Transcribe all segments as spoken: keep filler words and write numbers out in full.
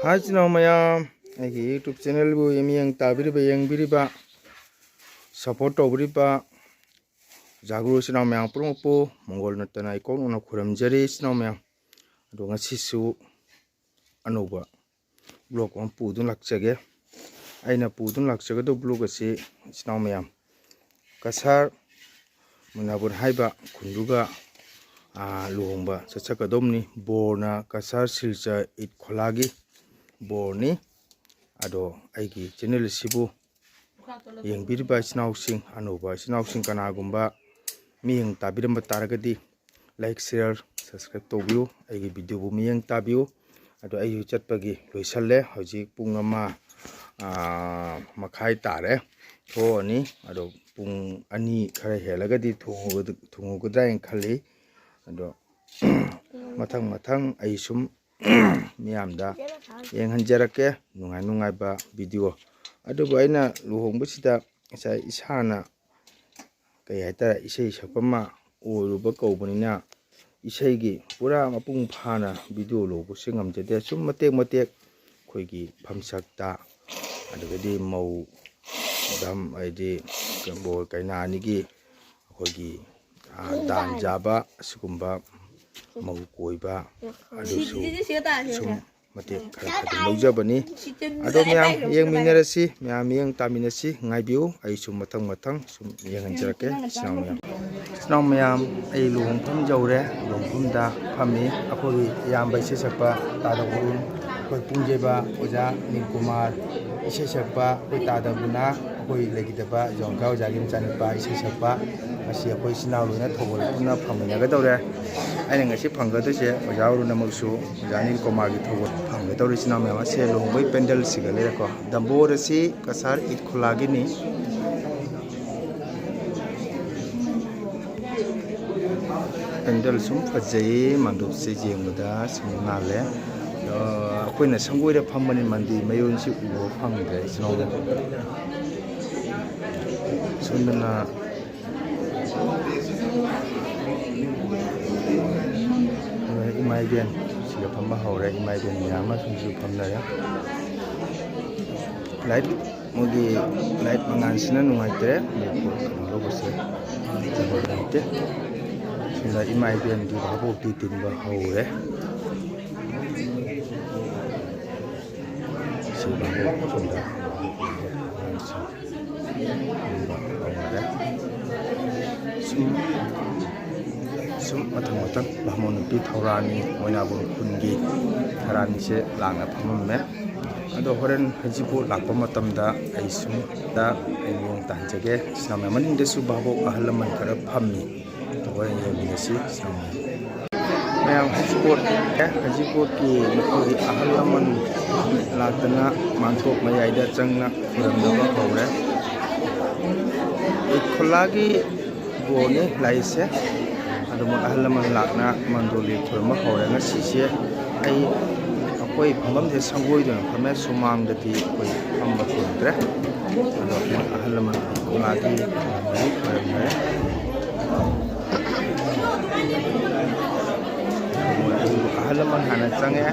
ꯍꯥꯏ ꯏꯆꯤꯟ ꯏꯅꯥꯎ ꯃꯌꯥꯝ, ꯑꯩꯒꯤ YouTube channelꯕꯨ ꯃꯤꯠꯌꯦꯡ ꯇꯥꯕꯤꯔꯤꯕ, ꯌꯦꯡꯕꯤꯔꯤꯕ, support ꯇꯧꯕꯤꯔꯤꯕ ꯖꯥꯒ꯭ꯔꯨ ꯏꯆꯤꯟ ꯏꯅꯥꯎ ꯃꯌꯥꯝ ꯄꯨꯝꯅꯃꯛꯄꯨ ꯃꯪꯒꯣꯜ ꯅꯠꯇꯅ ꯏꯀꯣꯛꯅꯅ ꯈꯨꯔꯨꯝꯖꯔꯤ ꯏꯆꯤꯟ ꯏꯅꯥꯎ ꯃꯌꯥꯝ꯫ ꯑꯗꯣ ꯉꯁꯤꯁꯨ ꯑꯅꯧꯕ vlog ꯑꯃ ꯄꯨꯗꯨꯅ ꯂꯥꯛꯆꯒꯦ꯫ ꯑꯩꯅ ꯄꯨꯗꯨꯅ ꯂꯥꯛꯆꯒꯗꯧꯕ vlog ꯑꯁꯤ ꯏꯆꯤꯟ ꯏꯅꯥꯎ ꯃꯌꯥꯝ, ꯀꯁꯥꯔ ꯃꯨꯅꯥꯕꯨꯔ ꯍꯥꯏꯕ ꯈꯨꯟꯗꯨꯒ, ꯑꯥ, ꯂꯨꯍꯣꯡꯕ ꯆꯠꯆꯀꯗꯧꯕꯅꯤ꯫ ꯕꯣꯔꯅ ꯀꯁꯥꯔ ꯁꯤꯜꯆꯔ ꯏꯠ ꯈꯣꯂꯥꯒꯤ ꯕꯣꯔꯅꯤ꯫ ꯑꯗꯣ ꯑꯩꯒꯤ channel ꯑꯁꯤꯕꯨ ꯌꯦꯡꯕꯤꯔꯤꯕ ꯏꯆꯤꯟ ꯏꯅꯥꯎꯁꯤꯡ, ꯑꯅꯧꯕ ꯏꯆꯤꯟ ꯏꯅꯥꯎꯁꯤꯡ ꯀꯅꯥꯒꯨꯝꯕ ꯃꯤꯠꯌꯦꯡ ꯇꯥꯕꯤꯔꯝꯕ ꯇꯥꯔꯒꯗꯤ, like, share, subscribe ꯇꯧꯕꯤꯌꯨ꯫ ꯑꯩꯒꯤ videoꯕꯨ ꯃꯤꯠꯌꯦꯡ ꯇꯥꯕꯤꯌꯨ꯫ ꯑꯗꯣ ꯑꯩꯁꯨ ꯆꯠꯄꯒꯤ ꯂꯣꯏꯁꯜꯂꯦ꯫ ꯍꯧꯖꯤꯛ ꯄꯨꯡ ꯑꯃ, ꯑꯥ, ꯃꯈꯥꯏ ꯇꯥꯔꯦ꯫ ꯊꯣꯛꯑꯅꯤ꯫ ꯑꯗꯣ ꯄꯨꯡ ꯑꯅꯤ ꯈꯔ ꯍꯦꯜꯂꯒꯗꯤ ꯊꯨꯡꯉꯨꯒꯗ-, ꯊꯨꯡꯉꯨꯒꯗ꯭ꯔꯥ ꯍꯥꯏꯅ ꯈꯜꯂꯤ꯫ ꯑꯗꯣ ꯃꯊꯪ ꯃꯊꯪ ꯑꯩ ꯁꯨꯝ ꯃꯤꯌꯥꯝꯗ ꯌꯦꯡꯍꯟꯖꯔꯛꯀꯦ ꯅꯨꯡꯉꯥꯏ ꯅꯨꯡꯉꯥꯏꯕ video꯫ ꯑꯗꯨꯕꯨ ꯑꯩꯅ ꯂꯨꯍꯣꯡꯕꯁꯤꯗ ꯉꯁꯥꯏ ꯏꯁꯥꯅ, ꯀꯩ ꯍꯥꯏꯇꯥꯔꯦ, ꯏꯁꯩ ꯁꯛꯄ ꯑꯃ ꯑꯣꯏꯔꯨꯕ ꯀꯧꯕꯅꯤꯅ ꯏꯁꯩꯒꯤ ꯄꯨꯔꯥ ꯃꯄꯨꯡ ꯐꯥꯅ video ꯂꯧꯕꯁꯦ ꯉꯝꯖꯗꯦ꯫ ꯁꯨꯝ ꯃꯇꯦꯛ ꯃꯇꯦꯛ ꯑꯩꯈꯣꯏꯒꯤ ꯐꯝꯁꯛꯇ, ꯑꯗꯒꯤꯗꯤ ꯃꯧ ꯗꯝ, ꯍꯥꯏꯗꯤ ꯕꯣꯔ ꯀꯩꯅꯥ ꯑꯅꯤꯒꯤ ꯑꯩꯈꯣꯏꯒꯤ, ꯑꯥ, ꯗꯥꯟ ꯆꯥꯕ, ꯑꯁꯤꯒꯨꯝꯕ ꯃꯧ ꯀꯣꯏꯕ, ꯑꯗꯨꯁꯨ ꯁꯨꯝ ꯃꯇꯦꯛ ꯈꯔ ꯈꯔ ꯑꯗꯨꯝ ꯂꯧꯖꯕꯅꯤ꯫ ꯑꯗꯣ ꯃꯌꯥꯝ ꯌꯦꯡꯃꯤꯟꯅꯔꯁꯤ, ꯃꯌꯥꯝ ꯃꯤꯠꯌꯦꯡ ꯇꯥꯃꯤꯟꯅꯁꯤ, ꯉꯥꯏꯕꯤꯌꯨ꯫ ꯑꯩꯁꯨ ꯃꯊꯪ ꯃꯊꯪ ꯁꯨꯝ ꯌꯦꯡꯍꯟꯖꯔꯛꯀꯦ꯫ ꯏꯆꯤꯟ ꯏꯅꯥꯎ ꯃꯌꯥꯝ, ꯏꯆꯤꯟ ꯏꯅꯥꯎ ꯃꯌꯥꯝ, ꯑꯩ ꯂꯨꯍꯣꯡꯐꯝ ꯌꯧꯔꯦ꯫ ꯂꯨꯍꯣꯡꯐꯝꯗ ꯐꯝꯃꯤ꯫ ꯑꯩꯈꯣꯏꯒꯤ ꯏꯌꯥꯝꯕ ꯏꯁꯩ ꯁꯛꯄ ꯇꯥꯗ ꯒꯨꯔꯨ, ꯑꯩꯈꯣꯏ ꯄꯨꯡꯖꯩꯕ ꯑꯣꯖꯥ ꯅꯤꯜ ꯀꯨꯃꯥꯔ, ꯏꯁꯩ ꯁꯛꯄ ꯑꯩꯈꯣꯏ ꯇꯥꯗ ꯒꯨꯅꯥ, ꯑꯩꯈꯣꯏ ꯂꯩꯈꯤꯗꯕ ꯖꯣꯟꯈꯥ ꯑꯣꯖꯥꯒꯤ ꯃꯆꯥꯅꯨꯄꯥ ꯏꯁꯩ ꯁꯛꯄ꯫ ꯉꯁꯤ ꯑꯩꯈꯣꯏ ꯏꯆꯤꯟ ꯏꯅꯥꯎ ꯂꯣꯏꯅ ꯊꯧꯒꯜ ꯄꯨꯟꯅ ꯐꯪꯃꯤꯟꯅꯒꯗꯧꯔꯦ꯫ ꯑꯩꯅ ꯉꯁꯤ ꯐꯪꯒꯗꯣꯏꯁꯦ ꯑꯣꯖꯥ ꯑꯔꯨꯟ ꯑꯃꯁꯨ ꯑꯣꯖꯥ ꯅꯤꯜ ꯀꯨꯃꯥꯔꯒꯤ ꯊꯧꯒꯜ ꯐꯪꯒꯗꯧꯔꯤ꯫ ꯏꯆꯤꯟ ꯏꯅꯥꯎ ꯃꯌꯥꯝ, ꯑꯁꯦ ꯂꯨꯍꯣꯡꯕꯒꯤ ꯄꯦꯟꯗꯜꯁꯤꯒ ꯂꯩꯔꯦꯀꯣ꯫ ꯗꯝꯕꯣꯔ ꯑꯁꯤ ꯀꯁꯥꯔ ꯏꯠ ꯈꯨꯂꯥꯒꯤꯅꯤ꯫ ꯄꯦꯟꯗꯜ ꯁꯨꯝ ꯐꯖꯩꯌꯦ, ꯃꯟꯗꯞꯁꯦ ꯌꯦꯡꯕꯗ ꯁꯨꯝ ꯉꯥꯜꯂꯦ꯫ ꯑꯗꯣ ꯑꯩꯈꯣꯏꯅ ꯁꯪꯒꯣꯏꯗ ꯐꯝꯕꯅꯤ, ꯃꯟꯗꯤꯔ ꯃꯌꯣꯟꯁꯤ ꯎꯕ ꯐꯪꯗ꯭ꯔꯦ ꯏꯆꯤꯟ ꯏꯅꯥꯎ꯫ ꯁꯣꯝꯗꯅ ꯏꯃꯥ ꯏꯕꯦꯟ ꯁꯤꯗ ꯐꯝ ꯑꯃ ꯍꯧꯔꯦ꯫ ꯏꯃꯥ ꯏꯕꯦꯟ ꯃꯌꯥꯝ ꯑꯃꯁꯨ ꯐꯝꯅꯔꯦ꯫ ꯂꯥꯏꯠ, ꯃꯣꯏꯒꯤ ꯂꯥꯏꯠ ꯃꯉꯥꯜꯁꯤꯅ ꯅꯨꯡꯉꯥꯏꯇ꯭ꯔꯦ꯫ ꯃꯣꯏ ꯄꯣꯠ ꯀꯩꯅꯣ ꯂꯧꯕꯁꯦ ꯅꯨꯡꯉꯥꯏꯇꯦ꯫ ꯁꯣꯝꯗ ꯏꯃꯥ ꯏꯕꯦꯟꯒꯤ ꯚꯥꯕꯣꯛꯇꯤ ꯇꯤꯟꯕ ꯍꯧꯔꯦ꯫ ꯁꯤ ꯚꯥꯕꯣꯛ ꯁꯣꯝꯗ ꯁꯨꯝ, ꯁꯨꯝ ꯃꯊꯪ ꯃꯊꯪ ꯕꯥꯃꯣꯟ ꯅꯨꯄꯤ ꯊꯧꯔꯥꯅꯤ, ꯃꯣꯏꯅꯥꯕꯨꯝ ꯈꯨꯟꯒꯤ ꯊꯧꯔꯥꯅꯤꯁꯦ ꯂꯥꯡꯅ ꯐꯝꯃꯝꯃꯦ꯫ ꯑꯗꯣ ꯍꯣꯔꯦꯟ ꯍꯩꯖꯤꯡꯄꯣꯠ ꯂꯥꯛꯄ ꯃꯇꯝꯗ ꯑꯩ ꯁꯨꯝꯗ ꯑꯩ ꯃꯤꯌꯦꯡ ꯇꯥꯍꯟꯖꯒꯦ꯫ ꯁꯤꯅ ꯃꯅꯤꯡꯗꯁꯨ ꯚꯥꯕꯣꯛ ꯑꯍꯜ ꯂꯃꯟ ꯈꯔ ꯐꯝꯃꯤ꯫ ꯍꯣꯔꯦꯟ ꯌꯦꯡꯃꯤꯟꯅꯁꯤ꯫ ꯃꯌꯥꯝ ꯍꯩꯖꯤꯡꯄꯣꯠ, ꯍꯩꯖꯤꯡꯄꯣꯠꯀꯤ ꯃꯈꯣꯏꯒꯤ ꯑꯍꯜ ꯂꯃꯟ ꯂꯥꯛꯇꯅ ꯃꯥꯟꯇꯣꯞ ꯃꯌꯥꯏꯗ ꯆꯪꯅ ꯈꯨꯔꯨꯝꯅꯕ ꯍꯧꯔꯦ꯫ ꯈꯨꯂꯥꯒꯤ ꯕꯣꯔꯅꯤ ꯂꯥꯛꯏꯁꯦ꯫ ꯑꯗꯨ ꯃꯣꯏ ꯑꯍꯜ ꯂꯃꯟ ꯂꯥꯛꯅ ꯃꯟꯗꯣꯂꯤ ꯈꯨꯔꯨꯝꯕ ꯍꯧꯔꯦ꯫ ꯉꯁꯤꯁꯦ ꯑꯩ, ꯑꯩꯈꯣꯏ ꯐꯝꯐꯝꯁꯦ ꯁꯪꯒꯣꯏꯗꯨꯅ ꯐꯝꯃꯦ꯫ ꯁꯨꯃꯥꯡꯗꯗꯤ ꯑꯩꯈꯣꯏ ꯐꯝꯕ ꯐꯪꯗ꯭ꯔꯦ꯫ ꯑꯗꯣ ꯃꯣꯏ ꯑꯍꯜ ꯂꯃꯟ ꯈꯨꯂꯥꯒꯤ ꯈꯨꯔꯨꯝꯅꯔꯦ꯫ ꯑꯍꯜ ꯂꯃꯟ ꯍꯥꯟꯅ ꯆꯪꯉꯦ꯫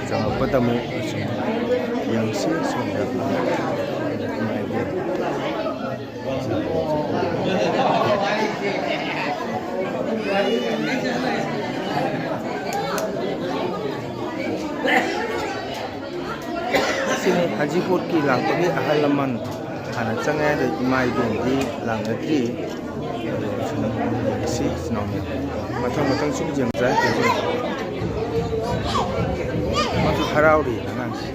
ꯆꯪꯉꯛꯄꯗ ꯑꯃꯨꯛ ꯁꯨꯝ ꯌꯦꯡꯁꯤ꯫ ꯁꯣꯝꯗ ꯁꯤꯅꯤ ꯍꯩꯖꯤꯡꯄꯣꯠꯀꯤ ꯂꯥꯛꯄꯒꯤ ꯑꯍꯜ ꯂꯃꯟ ꯍꯥꯟꯅ ꯆꯪꯉꯦ꯫ ꯑꯗꯣ ꯏꯃꯥ ꯏꯕꯦꯟꯗꯤ ꯂꯥꯛꯅꯗ꯭ꯔꯤ꯫ ꯁꯤ ꯏꯆꯤꯟ ꯏꯅꯥꯎꯅꯤ꯫ ꯃꯊꯪ ꯃꯊꯪ ꯁꯨꯝ ꯌꯦꯡꯖꯔꯛꯀꯦ꯫ ꯃꯥꯁꯨ ꯍꯔꯥꯎꯔꯤ ꯑꯉꯥꯡꯁꯦ꯫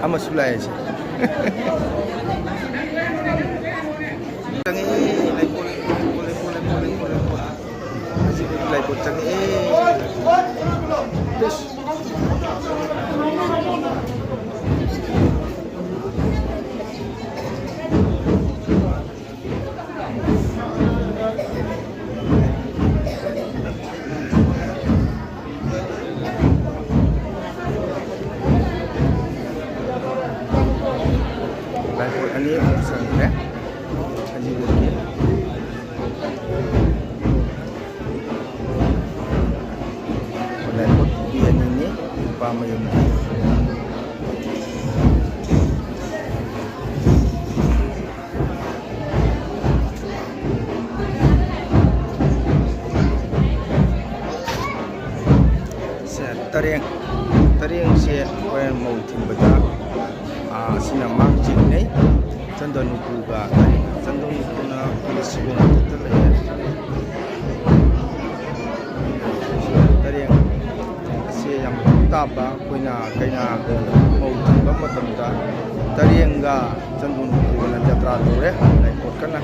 ꯑꯃꯁꯨ ꯂꯥꯛꯑꯦ ꯁꯦ꯫ ꯆꯪꯉꯛꯑꯦ, ꯂꯩꯀꯣꯜ, ꯂꯩꯀꯣꯜ, ꯂꯩꯀꯣꯜ꯫ ꯍꯧꯖꯤꯛ ꯂꯩꯀꯣꯜ ꯆꯪꯉꯛꯑꯦ꯫ ꯏꯁ꯫ ꯂꯥꯏꯄꯣꯠ ꯑꯅꯤ ꯅꯨꯄꯥ ꯃꯌꯨꯝ꯫ ꯁꯦ, ꯇꯔꯦꯡ, ꯇꯔꯦꯡꯁꯦ ꯑꯩꯈꯣꯏ ꯃꯧ ꯊꯤꯟꯕꯗ, ꯑꯥ, ꯑꯁꯤꯅ ꯃꯥꯡ ꯆꯤꯡꯅꯩ꯫ ꯆꯟꯗꯣꯟ ꯎꯄꯨꯒ ꯇꯔꯦꯡ, ꯆꯟꯗꯣꯟ ꯎꯄꯨꯅ ꯀꯤꯂꯣ ꯁꯤꯕꯣ ꯃꯊꯛꯇ ꯂꯩꯌꯦ꯫ ꯇꯔꯦꯡ ꯑꯁꯤ ꯌꯥꯝ ꯃꯊꯧ ꯇꯥꯕ, ꯑꯩꯈꯣꯏꯅ ꯀꯩꯅꯥ ꯃꯧ ꯊꯤꯟꯕ ꯃꯇꯝꯗ ꯇꯔꯦꯡꯒ ꯆꯟꯗꯣꯟ ꯎꯄꯨꯒꯅ ꯖꯇ꯭ꯔꯥ ꯇꯧꯔꯦ, ꯂꯥꯏꯄꯣꯠꯀꯅ꯫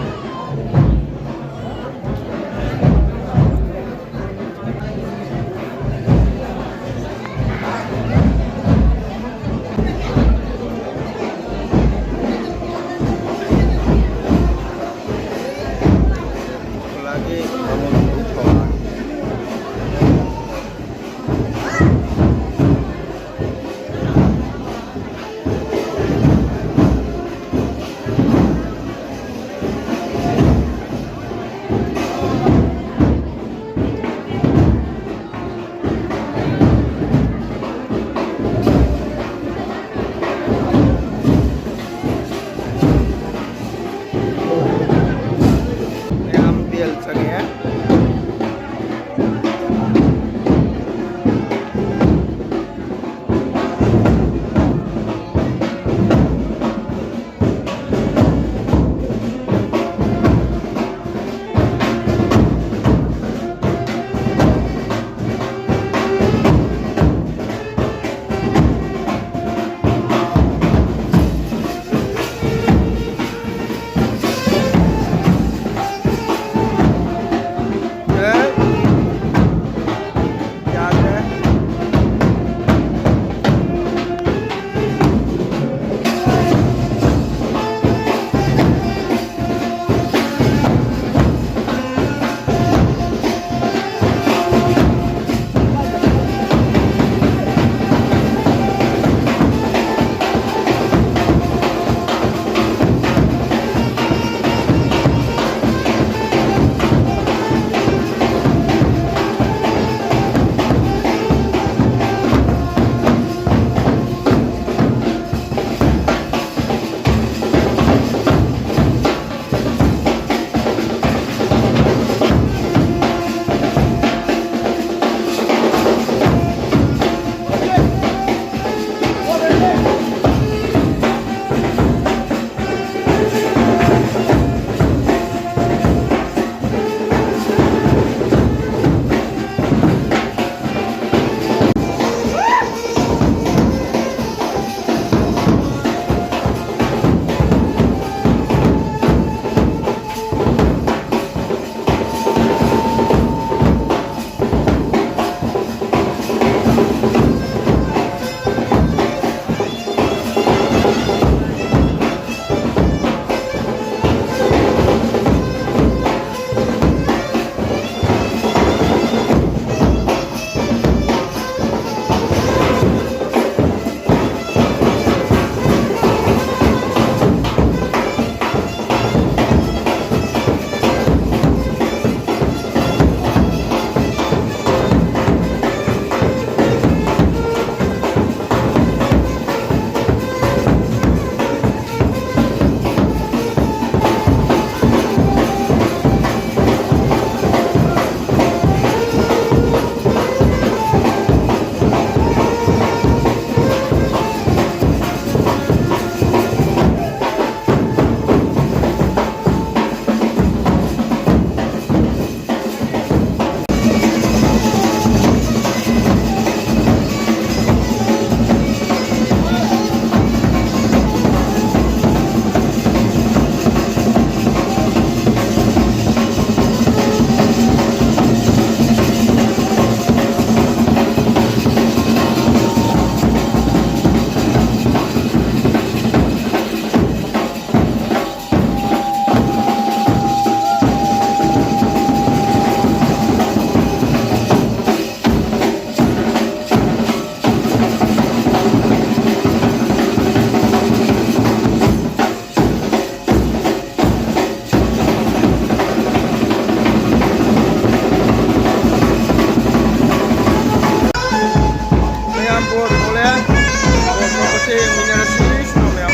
ꯌꯦꯡꯃꯤꯟꯅꯔꯁꯤ, ꯏꯆꯤꯟ ꯏꯅꯥꯎ ꯃꯌꯥꯝ꯫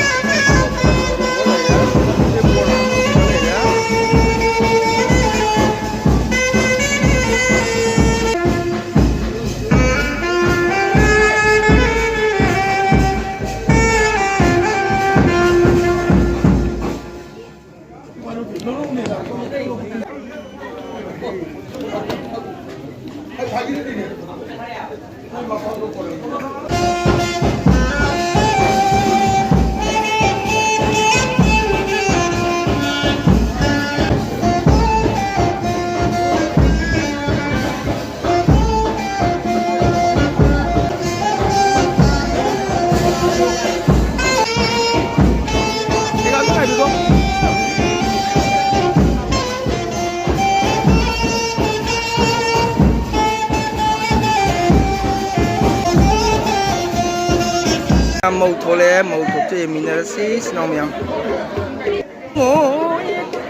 ꯃꯧ ꯊꯣꯛꯂꯛꯑꯦ, ꯃꯧ ꯊꯣꯛꯇ ꯌꯦꯡꯃꯤꯟꯅꯔꯁꯤ, ꯏꯆꯤꯟ ꯏꯅꯥꯎ ꯃꯌꯥꯝ꯫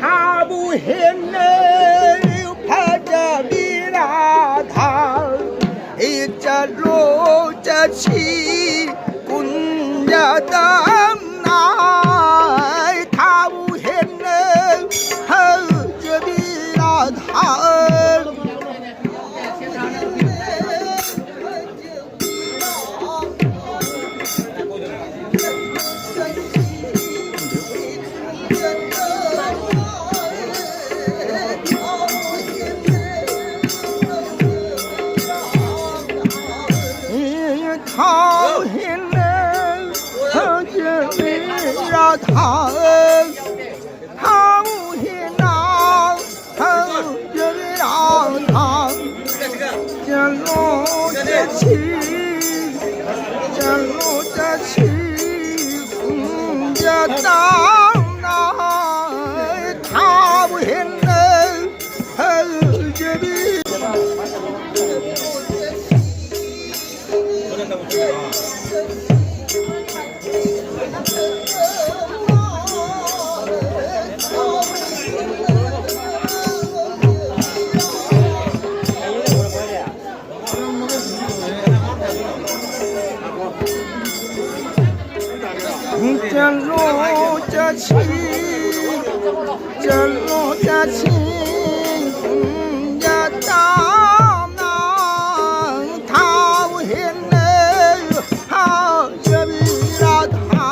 ꯊꯥꯕꯨ ꯍꯦꯟꯅ ꯐꯖꯕꯤ ꯔꯥꯙꯥ, ꯆꯠꯂꯣ ꯆꯠꯁꯤ ꯀꯨꯟꯖꯗꯝꯅ꯫ ꯊꯥꯕꯨ ꯍꯦꯟꯅ ꯐꯖꯕꯤ ꯔꯥꯙꯥ꯫ ꯊꯥꯎ ꯍꯦꯟꯅ ꯐꯖꯕꯤ ꯔꯥꯙꯥ꯫ ꯊꯥꯎ ꯍꯦꯟꯅ ꯐꯖꯕꯤ ꯔꯥꯙꯥ꯫ ꯆꯠꯂꯣ ꯆꯠꯁꯤ, ꯆꯠꯂꯣ ꯆꯠꯁꯤ, ꯀꯨꯟꯖ ꯇꯥꯝꯅ꯫ ꯊꯥꯎ ꯍꯦꯟꯅ ꯐꯖꯕꯤ꯫ ꯆꯠꯂꯣ ꯆꯠꯁꯤ, ꯆꯠꯂꯣ ꯆꯠꯁꯤ, ꯌꯥꯇꯥꯝꯅ ꯊꯥꯎ ꯍꯦꯟꯅ ꯍꯥꯎꯖꯕꯤ ꯔꯥꯙꯥ꯫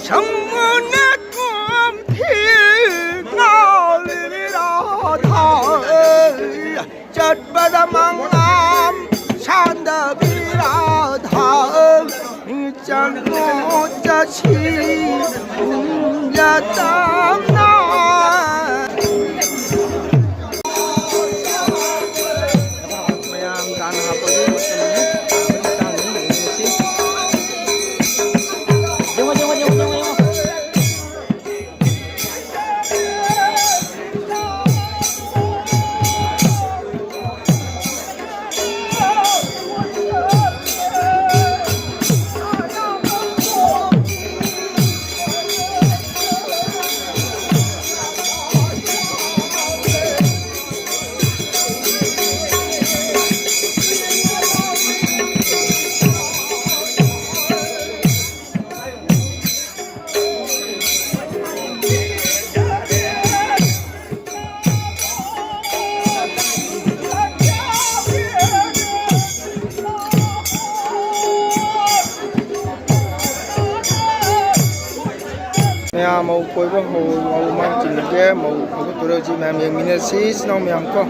ꯁꯃꯨꯅ ꯀꯣꯝꯊꯤ ꯉꯥꯎꯔꯤꯕꯤ ꯔꯥꯙꯥ꯫ ꯆꯠꯄꯗ ꯃꯉꯥꯝ ꯁꯥꯟꯗꯕꯤ ꯔꯥꯙꯥ꯫ ꯆꯠꯂꯣ ꯆꯠꯁꯤ ꯌꯥꯇꯥꯝꯅ꯫ ꯃꯌꯥꯝ ꯗꯥꯟ ꯍꯥꯞꯄꯒꯤ ꯃꯇꯝꯅꯤ꯫ ꯃꯇꯥꯡꯅꯤ ꯌꯦꯡꯉꯁꯤ꯫ ꯌꯦꯡꯉꯣ, ꯌꯦꯡꯉꯣ, ꯌꯦꯡꯉꯣ, ꯌꯦꯡꯉꯣ, ꯌꯦꯡꯉꯣ꯫ ꯃꯌꯥꯝ ꯃꯧ ꯀꯣꯏꯕ ꯍꯧ-, ꯃꯧ ꯃꯥꯡ ꯆꯤꯡꯒꯦ, ꯃꯧ ꯍꯧꯒꯠꯇꯣꯔꯦ ꯍꯧꯖꯤꯛ ꯃꯌꯥꯝ ꯌꯦꯡꯃꯤꯟꯅꯁꯤ, ꯏꯆꯤꯟ ꯏꯅꯥꯎ ꯃꯌꯥꯝ ꯀꯣ꯫